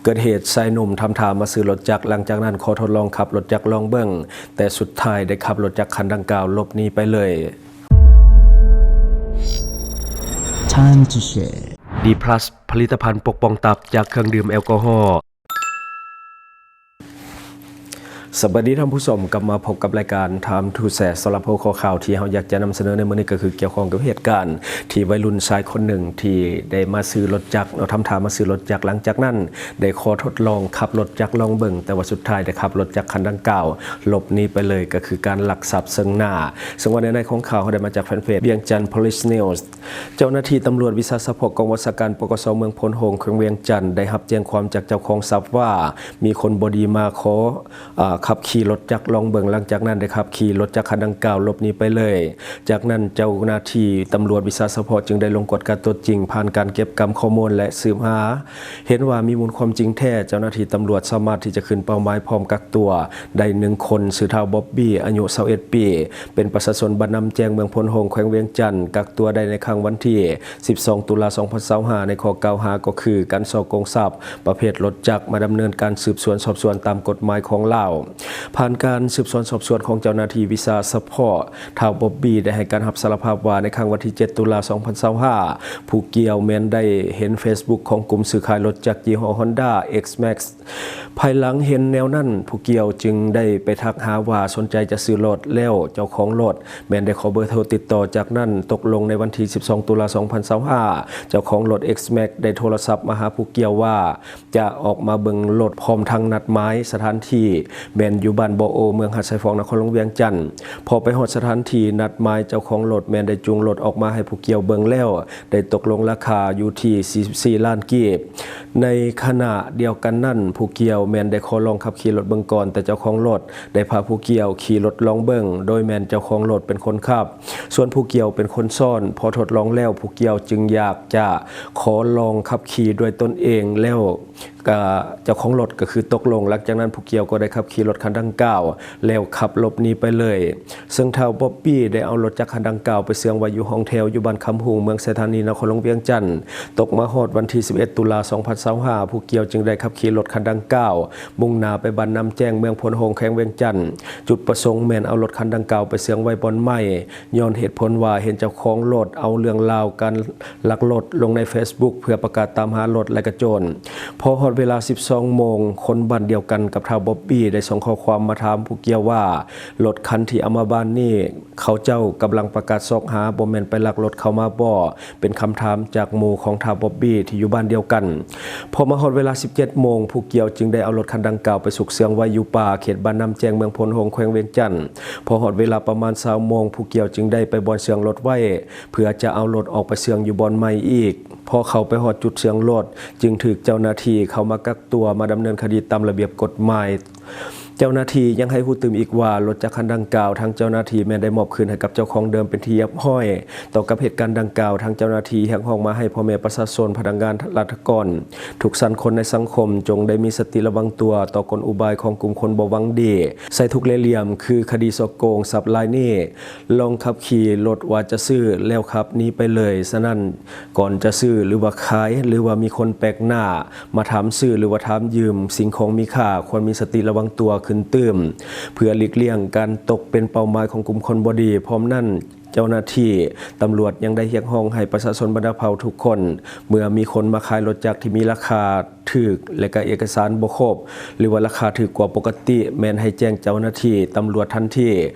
ເກີດເຫດຊາຍໜຸ່ມທຳທ່າມາຊື້ລົດຈັກ, ຫຼັງຈາກນັ້ນຂໍທົດລອງຂັບລົດຈັກລອງເບິ່ງ, ແຕ່ສຸດທ້າຍໄດ້ຂັບລົດຈັກຄັນດັ່ງກ່າວຫຼົບໜີໄປເລີຍ. Time to share. ດີພລັສ ຜະລິດຕະພັນປົກປ້ອງຕັບຈາກເຄື່ອງດື່ມແອລກໍຮໍ. ສະບາຍດີທ່ານຜູ້ຊົມ, ກັບມາພົບກັບລາຍການ Time to Share. ສຳລັບຫົວຂໍ້ຂ່າວທີ່ເຮົາຢາກຈະນຳສະເໜີໃນມື້ນີ້ ກໍຄືກ່ຽວຂ້ອງກັບເຫດການທີ່ໄວລຸ້ນຊາຍຄົນໜຶ່ງທີ່ໄດ້ມາຊື້ລົດຈັກເນາະ, ທຳທ່າມາຊື້ລົດຈັກ, ຫຼັງຈາກນັ້ນໄດ້ຂໍທົດລອງຂັບລົດຈັກລອງເບິ່ງ, ແຕ່ວ່າສຸດທ້າຍໄດ້ຂັບລົດຈັກຄັນດັ່ງກ່າວຫຼົບໜີໄປເລີຍ, ກໍຄືການລັກຊັບເຊິ່ງໜ້າ. ເຊິ່ງວ່າໃນໃນຂອງຂ່າວເຮົາໄດ້ມາຈາກແຟນເພຈ ວຽງຈັນ Police News. ເຈົ້າໜ້າທີ່ຕຳຫຼວດວິຊາສະເພາະກອງບັນຊາການ ປກສ ເມືອງໂພນໂຮງ ແຂວງວຽງຈັນ ໄດ້ຮັບແຈ້ງຄວາມຈາກເຈົ້າຂອງຊັບວ່າ ມີຄົນບໍ່ດີມາຂໍ ອາ ຂັບຂີ່ລົດຈັກລອງເບິ່ງ, ຫຼັງຈາກນັ້ນໄດ້ຂັບຂີ່ລົດຈັກຄັນດັ່ງກ່າວຫຼົບໜີໄປເລີຍ. ຈາກນັ້ນເຈົ້າໜ້າທີ່ຕຳຫຼວດວິຊາສະເພາະຈຶ່ງໄດ້ລົງກວດກາຕົວຈິງ, ຜ່ານການເກັບກຳຂໍ້ມູນ ແລະ ສືບຫາ ເຫັນວ່າມີມູນຄວາມຈິງແທ້, ເຈົ້າໜ້າທີ່ຕຳຫຼວດສາມາດທີ່ຈະຂຶ້ນເປົ້າໝາຍພ້ອມກັກຕົວໄດ້ໜຶ່ງຄົນ, ຊື່ທ້າວ ບອບບີ ອາຍຸຊາວເອັດປີ, ເປັນປະຊາຊົນບ້ານນ້ຳແຈ້ງ ເມືອງໂພນໂຮງ ແຂວງວຽງຈັນ, ກັກຕົວໄດ້ໃນຄ່ຳວັນທີສິບສອງ ຕຸລາ ສອງພັນຊາວຫ້າ ໃນຂໍ້ກ່າວຫາກໍຄື ການສໍ້ໂກງຊັບປະເພດລົດຈັກ ມາດຳເນີນການສືບສວນສອບສວນຕາມກົດໝາຍຂອງລາວ. ຜ່ານການສືບສວນສອບສວນຂອງເຈົ້າໜ້າທີ່ວິຊາສະເພາະ, ທ້າວ ບອບບີ ໄດ້ໃຫ້ການຮັບສາລະພາບວ່າ ໃນຄ່ຳວັນທີເຈັດ ຕຸລາ ສອງພັນຊາວຫ້າ ຜູ້ກ່ຽວແມ່ນໄດ້ເຫັນເຟສບຸກຂອງກຸ່ມຊື້ຂາຍລົດຈັກຍີ່ຫໍ້ Honda X-Max. ພາຍຫຼັງເຫັນແນວນັ້ນ, ຜູ້ກ່ຽວຈຶ່ງໄດ້ໄປທັກຫາວ່າສົນໃຈຈະຊື້ລົດ, ແລ້ວເຈົ້າຂອງລົດແມ່ນໄດ້ຂໍເບີໂທຕິດຕໍ່. ຈາກນັ້ນຕົກລົງໃນວັນທີສິບສອງ ຕຸລາ ສອງພັນຊາວຫ້າ ເຈົ້າຂອງລົດ X-Max ໄດ້ໂທລະສັບມາຫາຜູ້ກ່ຽວວ່າຈະອອກມາເບິ່ງລົດ, ພ້ອມທັງນັດໝາຍສະຖານທີ່ ແມ່ນຢູ່ບ້ານບໍ່ໂອ ເມືອງຫາດຊາຍຟອງ ນະຄອນຫຼວງວຽງຈັນ. ພໍໄປຮອດສະຖານທີ່ນັດໝາຍ, ເຈົ້າຂອງລົດແມ່ນໄດ້ຈູງລົດອອກມາໃຫ້ຜູ້ກ່ຽວເບິ່ງແລ້ວ, ໄດ້ຕົກລົງລາຄາຢູ່ທີ່ສີ່ສິບສີ່ລ້ານກີບ. ໃນຂະນະດຽວກັນນັ້ນ, ຜູ້ກ່ຽວແມ່ນໄດ້ຂໍລອງຂັບຂີ່ລົດເບິ່ງກ່ອນ, ແຕ່ເຈົ້າຂອງລົດໄດ້ພາຜູ້ກ່ຽວຂີ່ລົດລອງເບິ່ງ, ໂດຍແມ່ນເຈົ້າຂອງລົດເປັນຄົນຂັບ, ສ່ວນຜູ້ກ່ຽວເປັນຄົນຊ້ອນ. ພໍທົດລອງແລ້ວ, ຜູ້ກ່ຽວຈຶ່ງຢາກຈະຂໍລອງຂັບຂີ່ດ້ວຍຕົນເອງ, ແລ້ວກະເຈົ້າຂອງລົດກໍຄືຕົກລົງ. ຫຼັງຈາກນັ້ນ, ຜູ້ກ່ຽວກໍໄດ້ຂັບຂີ່ລົດຄັນດັ່ງກ່າວ ແລ້ວຂັບຫຼົບໜີໄປເລີຍ. ເຊິ່ງທ້າວ ບອບບີ ໄດ້ເອົາລົດຈັກຄັນດັ່ງກ່າວໄປເຊື່ອງໄວ້ຢູ່ຫ້ອງແຖວຢູ່ບ້ານຄຳຮຸ່ງ ເມືອງໄຊທານີ ນະຄອນຫຼວງວຽງຈັນ. ຕົກມາຮອດວັນທີສິບເອັດ ຕຸລາ ສອງພັນຊາວຫ້າ ຜູ້ກ່ຽວຈຶ່ງໄດ້ຂັບຂີ່ລົດຄັນດັ່ງກ່າວ ມຸ່ງໜ້າໄປບ້ານນ້ຳແຈ້ງ ເມືອງໂພນໂຮງ ແຂວງວຽງຈັນ. ຈຸດປະສົງແມ່ນເອົາລົດຄັນດັ່ງກ່າວໄປເຊື່ອງໄວ້ບ່ອນໃໝ່ ຍ້ອນເຫດຜົນວ່າເຫັນເຈົ້າຂອງລົດເອົາເລື່ອງລາວການລັກລົດລົງໃນເຟສບຸກ ເພື່ອປະກາດຕາມຫາລົດ ແລະ ກະໂຈນ. ພໍຮອດເວລາສິບສອງໂມງ, ຄົນບ້ານດຽວກັນກັບທ້າວ ບອບບີ ໄດ້ສົ່ງຂໍ້ຄວາມມາຖາມຜູ້ກ່ຽວວ່າ ລົດຄັນທີ່ເອົາມາບ້ານນີ້ ເຂົາເຈົ້າກຳລັງປະກາດຊອກຫາ, ບໍ່ແມ່ນໄປລັກລົດເຂົ້າມາບໍ່? ເປັນຄຳຖາມຈາກໝູ່ຂອງທ້າວ ບອບບີ ທີ່ຢູ່ບ້ານດຽວກັນ. ພໍມາຮອດເວລາສິບເຈັດໂມງ, ຜູ້ກ່ຽວຈຶ່ງໄດ້ເອົາລົດຄັນດັ່ງກ່າວໄປຊຸກເຊື່ອງໄວ້ຢູ່ປ່າເຂດບ້ານນ້ຳແຈ້ງ ເມືອງໂພນໂຮງ ແຂວງວຽງຈັນ. ພໍຮອດເວລາປະມານຊາວໂມງ, ຜູ້ກ່ຽວຈຶ່ງໄດ້ໄປບ່ອນເຊື່ອງລົດໄວ້ ເພື່ອຈະເອົາລົດອອກໄປເຊື່ອງຢູ່ບ່ອນໃໝ່ອີກ. ພໍເຂົ້າໄປຮອດຈຸດເຊື່ອງລົດ, ຈຶ່ງຖືກເຈົ້າໜ້າທີ່ເຂົ້າມາກັກຕົວ ມາດຳເນີນຄະດີຕາມລະບຽບກົດໝາຍ. ເຈົ້າໜ້າທີ່ຍັງໃຫ້ຮູ້ຕື່ມອີກວ່າ ລົດຈັກຄັນດັ່ງກ່າວ ທາງເຈົ້າໜ້າທີ່ແມ່ນໄດ້ມອບຄືນໃຫ້ກັບເຈົ້າຂອງເດີມເປັນທີ່ຮຽບຮ້ອຍ. ຕໍ່ກັບເຫດການດັ່ງກ່າວ, ທາງເຈົ້າໜ້າທີ່ຮຽກຮ້ອງມາໃຫ້ພໍ່ແມ່ປະຊາຊົນ, ພະນັກງານລັດຖະກອນ, ທຸກຊັ້ນຄົນໃນສັງຄົມ ຈົ່ງໄດ້ມີສະຕິລະວັງຕົວຕໍ່ກົນອຸບາຍຂອງກຸ່ມຄົນບໍ່ຫວັງດີ ໃສ່ທຸກເລ່ຫຼ່ຽມ ຄືຄະດີສໍ້ໂກງຊັບລາຍນີ້. ລອງຂັບຂີ່ລົດວ່າຈະຊື້ແລ້ວຂັບໜີໄປເລີຍ. ສະນັ້ນ, ກ່ອນຈະຊື້ ຫຼືວ່າຂາຍ ຫຼືວ່າມີຄົນແປກໜ້າມາຖາມຊື້ ຫຼືວ່າຖາມຢືມສິ່ງຂອງມີຄ່າ, ຄວນມີສະຕິລະວັງຕົວຂຶ້ນຕື່ມ ເພື່ອຫຼີກລ່ຽງການຕົກເປັນເປົ້າໝາຍຂອງກຸ່ມຄົນບໍ່ດີ. ພ້ອມນັ້ນ, ເຈົ້າໜ້າທີ່ຕຳຫຼວດຍັງໄດ້ຮຽກຮ້ອງໃຫ້ປະຊາຊົນບັນດາເຜົ່າທຸກຄົນ, ເມື່ອມີຄົນມາຂາຍລົດຈັກທີ່ມີລາຄາ ຖືກ ແລະ ກະເອກະສານບໍ່ຄົບ ຫຼືວ່າລາຄາຖືກກວ່າປົກກະຕິ ແມ່ນໃຫ້ແຈ້ງເຈົ້າໜ້າທີ່ຕຳຫຼວດທັນທີ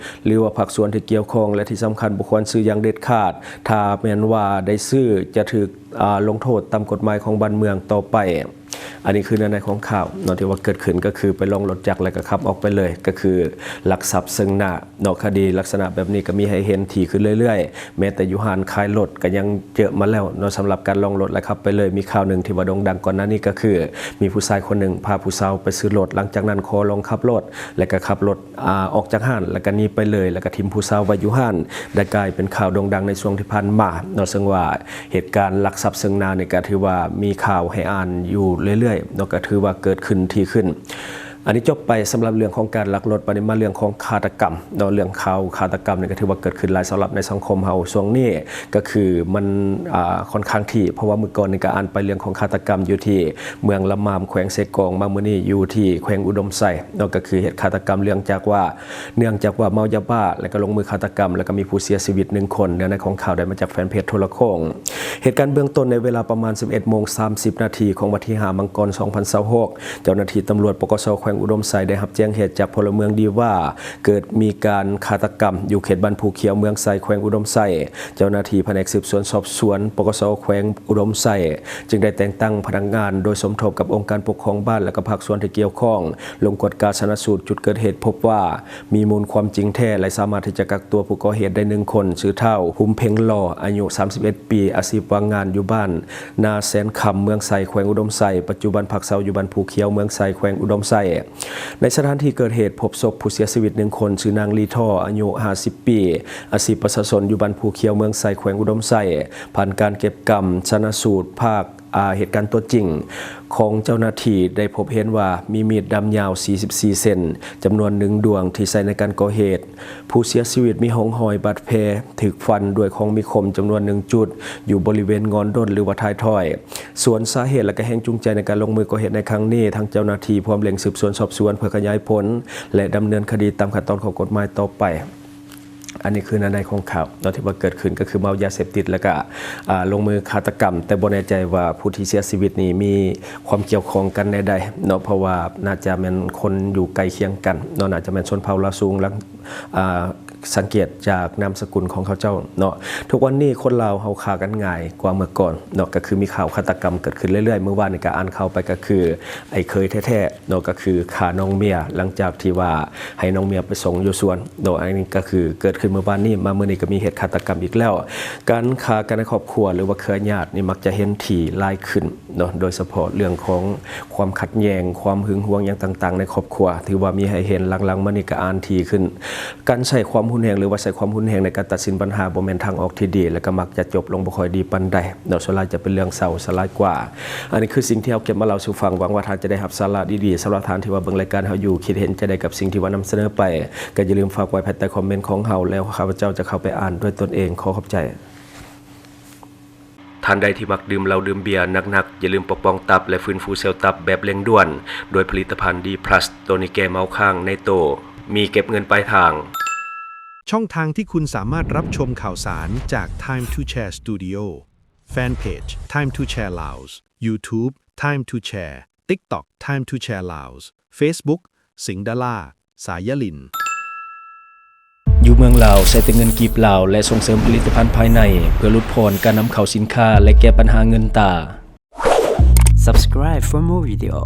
ຫຼືວ່າພາກສ່ວນທີ່ກ່ຽວຂ້ອງ ແລະ ທີ່ສຳຄັນບໍ່ຄວນຊື້ຢ່າງເດັດຂາດ. ຖ້າແມ່ນວ່າໄດ້ຊື້ ຈະຖືກ ອາ ລົງໂທດຕາມກົດໝາຍຂອງບ້ານເມືອງຕໍ່ໄປ. ອັນນີ້ຄືເນື້ອໃນຂອງຂ່າວເນາະ ທີ່ວ່າເກີດຂຶ້ນ ກໍຄືໄປລອງລົດຈັກ ແລ້ວກໍຂັບອອກໄປເລີຍ ກໍຄືລັກຊັບເຊິ່ງໜ້າ. ເນາະ ຄະດີລັກສະນະແບບນີ້ກໍມີໃຫ້ເຫັນຖີ່ຂຶ້ນເລື້ອຍໆ, ແມ້ແຕ່ຢູ່ຮ້ານຂາຍລົດກໍຍັງເຈີມາແລ້ວເນາະ ສຳລັບການລອງລົດແລະຂັບໄປເລີຍ. ມີຂ່າວໜຶ່ງທີ່ວ່າໂດ່ງດັງກ່ອນໜ້ານີ້ ກໍຄືມີຜູ້ຊາຍຄົນໜຶ່ງພາຜູ້ສາວໄປຊື້ລົດ, ຫຼັງຈາກນັ້ນຂໍລອງຂັບລົດ ແລະກໍຂັບລົດ ອາ ອອກຈາກຮ້ານ ແລະກໍໜີໄປເລີຍ ແລະກໍຖິ້ມຜູ້ສາວໄວ້ຢູ່ຮ້ານ ໄດ້ກາຍເປັນຂ່າວໂດ່ງດັງໃນຊ່ວງທີ່ຜ່ານມາເນາະ. ເຊິ່ງວ່າເຫດການລັກຊັບເຊິ່ງໜ້ານີ້ກໍຖືວ່າມີຂ່າວໃຫ້ອ່ານຢູ່ເລື້ອຍໆເນາະ, ກໍຖືວ່າເກີດຂຶ້ນຖີ່ຂຶ້ນ. ອັນນີ້ຈົບໄປສຳລັບເລື່ອງຂອງການລັກລົດ, ບັດນີ້ມາເລື່ອງຂອງຄາດຕະກຳເນາະ. ເລື່ອງຂ່າວຄາດຕະກຳນີ້ກໍຖືວ່າເກີດຂຶ້ນຫຼາຍສຳລັບໃນສັງຄົມເຮົາຊ່ວງນີ້, ກໍຄືມັນ ອ່າ ຂ້ອນຂ້າງທີ່ ເພາະວ່າມື້ກ່ອນນີ້ກໍອ່ານໄປເລື່ອງຂອງຄາດຕະກຳຢູ່ທີ່ເມືອງລະມາມ ແຂວງເຊກອງ, ມາມື້ນີ້ຢູ່ທີ່ແຂວງອຸດົມໄຊເນາະ, ກໍຄືເຫດຄາດຕະກຳເນື່ອງຈາກວ່າ ເນື່ອງຈາກວ່າເມົາຢາບ້າ ແລ້ວກໍລົງມືຄາດຕະກຳ ແລ້ວກໍມີຜູ້ເສຍຊີວິດໜຶ່ງຄົນ. ເນື້ອໃນຂອງຂ່າວໄດ້ມາຈາກແຟນເພຈໂທລະໂຂງ. ເຫດການເບື້ອງຕົ້ນໃນເວລາປະມານສິບເອັດໂມງສາມສິບນາທີຂອງວັນທີຫ້າ ມັງກອນ ສອງພັນຊາວຫົກ ເຈົ້າໜ້າທີ່ຕຳຫຼວດ ປກສ ແຂວງອຸດົມໄຊ ໄດ້ຮັບແຈ້ງເຫດຈາກພົນລະເມືອງດີວ່າ ເກີດມີການຄາດຕະກຳຢູ່ເຂດບ້ານພູຂຽວ ເມືອງໄຊ ແຂວງອຸດົມໄຊ. ເຈົ້າໜ້າທີ່ພະແນກສືບສວນສອບສວນ ປກສ ແຂວງອຸດົມໄຊ ຈຶ່ງໄດ້ແຕ່ງຕັ້ງພະນັກງານໂດຍສົມທົບກັບອົງການປົກຄອງບ້ານ ແລະ ກະພາກສ່ວນທີ່ກ່ຽວຂ້ອງ ລົງກວດກາຊະນະສູດຈຸດເກີດເຫດ, ພົບວ່າມີມູນຄວາມຈິງແທ້ ແລະ ສາມາດທີ່ຈະກັກຕົວຜູ້ກໍ່ເຫດໄດ້ໜຶ່ງຄົນ, ຊື່ທ້າວ ຫຸມເພັງຫຼໍ່ ອາຍຸສາມສິບເອັດປີ, ອາຊີບວ່າງງານຢູ່ບ້ານນາແສນຄຳ ເມືອງໄຊ ແຂວງອຸດົມໄຊ, ປັດຈຸບັນພັກເຊົາຢູ່ບ້ານພູຂຽວ ເມືອງໄຊ ແຂວງອຸດົມໄຊ. ໃນສະຖານທີ່ເກີດເຫດ ພົບສົບຜູ້ເສຍຊີວິດໜຶ່ງຄົນ, ຊື່ນາງ ລີທໍ່ ອາຍຸຫ້າສິບປີ, ອາຊີບປະຊາຊົນຢູ່ບ້ານພູຂຽວ ເມືອງໄຊ ແຂວງອຸດົມໄຊ. ຜ່ານການເກັບກຳຊະນະສູດພາກ ອາ ເຫດການຕົວຈິງຂອງເຈົ້າໜ້າທີ່ ໄດ້ພົບເຫັນວ່າມີມີດດຳຍາວສີ່ສິບສີ່ເຊັນ ຈຳນວນໜຶ່ງດ້ວງທີ່ໃຊ້ໃນການກໍ່ເຫດ. ຜູ້ເສຍຊີວິດມີຮ່ອງຮອຍບາດແຜຖືກຟັນດ້ວຍຂອງມີຄົມຈຳນວນໜຶ່ງຈຸດ ຢູ່ບໍລິເວນງອນດົນ ຫຼືວ່າທ້າຍຖອຍ. ສ່ວນສາເຫດ ແລະ ກະແຮງຈູງໃຈໃນການລົງມືກໍ່ເຫດໃນຄັ້ງນີ້, ທາງເຈົ້າໜ້າທີ່ພວມເລັ່ງສືບສວນສອບສວນເພື່ອຂະຫຍາຍຜົນ ແລະ ດຳເນີນຄະດີຕາມຂັ້ນຕອນຂອງກົດໝາຍຕໍ່ໄປ. ອັນນີ້ຄືເນື້ອໃນຂອງຂ່າວເນາະ ທີ່ວ່າເກີດຂຶ້ນກໍຄືເມົາຢາເສບຕິດ ແລ້ວກະ ອາ ລົງມືຄາດຕະກຳ, ແຕ່ບໍ່ແນ່ໃຈວ່າຜູ້ທີ່ເສຍຊີວິດນີ້ມີຄວາມກ່ຽວຂ້ອງກັນແນວໃດເນາະ, ເພາະວ່າໜ້າຈະແມ່ນຄົນຢູ່ໃກ້ຄຽງກັນເນາະ, ໜ້າຈະແມ່ນຊົນເຜົ່າລາວສູງ ຫຼັງ ອາ ສັງເກດຈາກນາມສະກຸນຂອງເຂົາເຈົ້າເນາະ. ທຸກວັນນີ້ຄົນລາວເຮົາຂ້າກັນງ່າຍກວ່າເມື່ອກ່ອນເນາະ, ກໍຄືມີຂ່າວຄາດຕະກຳເກີດຂຶ້ນເລື້ອຍໆ. ມື້ວານນີ້ກໍອ່ານຂ່າວໄປ ກໍຄືໄອ້ເຂີຍແທ້ໆເນາະ ກໍຄືຂ້ານ້ອງເມຍ ຫຼັງຈາກທີ່ວ່າໃຫ້ນ້ອງເມຍໄປສົ່ງຢູ່ສວນເນາະ. ອັນນີ້ກໍຄືເກີດຂຶ້ນມື້ວານນີ້, ມາມື້ນີ້ກໍມີເຫດຄາດຕະກຳອີກແລ້ວ. ການຂ້າກັນໃນຄອບຄົວ ຫຼືວ່າເຄືອຍາດນີ້ ມັກຈະເຫັນຖີ່ຫຼາຍຂຶ້ນເນາະ, ໂດຍສະເພາະເລື່ອງຂອງຄວາມຂັດແຍ່ງ, ຄວາມຫຶງຫວງຫຍັງຕ່າງໆໃນຄອບຄົວ ຖືວ່າມີໃຫ້ເຫັນ. ຫຼັງໆມານີ້ກໍອ່ານຖີ່ຂຶ້ນ. ການໃຊ້ຄວາມຮຸນແຮງ ຫຼືວ່າໃຊ້ຄວາມຮຸນແຮງໃນການຕັດສິນບັນຫາ ບໍ່ແມ່ນທາງອອກທີ່ດີ ແລະ ກໍມັກຈະຈົບລົງບໍ່ຄ່ອຍດີປານໃດເນາະ, ສ່ວນຫຼາຍຈະເປັນເລື່ອງເສົ້າຊະຫຼາຍກວ່າ. ອັນນີ້ຄືສິ່ງທີ່ເຮົາເກັບມາເລົ່າສູ່ຟັງ, ຫວັງວ່າທ່ານຈະໄດ້ຮັບສາລະດີໆ. ສຳລັບທ່ານທີ່ວ່າເບິ່ງລາຍການເຮົາຢູ່, ຄິດເຫັນຈັ່ງໃດກັບສິ່ງທີ່ວ່ານຳສະເໜີໄປ, ກໍຢ່າລືມຝາກໄວ້ພາຍໃຕ້ຄອມເມັນຂອງເຮົາ ແລ້ວຂ້າພະເຈົ້າຈະເຂົ້າໄປອ່ານດ້ວຍຕົນເອງ. ຂໍຂອບໃຈ. ທ່ານໃດທີ່ມັກດື່ມເຫຼົ້າດື່ມເບຍໜັກໆ, ຢ່າລືມປົກປ້ອງຕັບ ແລະ ຟື້ນຟູເຊວຕັບແບບເລັ່ງດ່ວນ ດ້ວຍຜະລິດຕະພັນ D plus ໂຕນີ້ແກ້ເມົາຄ້າງໃນໂຕ, ມີເກັບເງິນປາຍທາງ. ช่องทางที่คุณสามารถรับชมข่าวสารจาก Time to Share Studio Fanpage Time to Share Laos YouTube Time to Share TikTok Time to Share Laos Facebook สิงห์ดารา สายยลิน ຢູ່ເມືອງລາວ ໃຊ້ແຕ່ເງິນກີບລາວ ແລະ ສົ່ງເສີມຜະລິດຕະພັນພາຍໃນ ເພື່ອຫຼຸດຜ່ອນການນຳເຂົ້າສິນຄ້າ ແລະ ແກ້ບັນຫາເງິນຕາ. Subscribe for more video.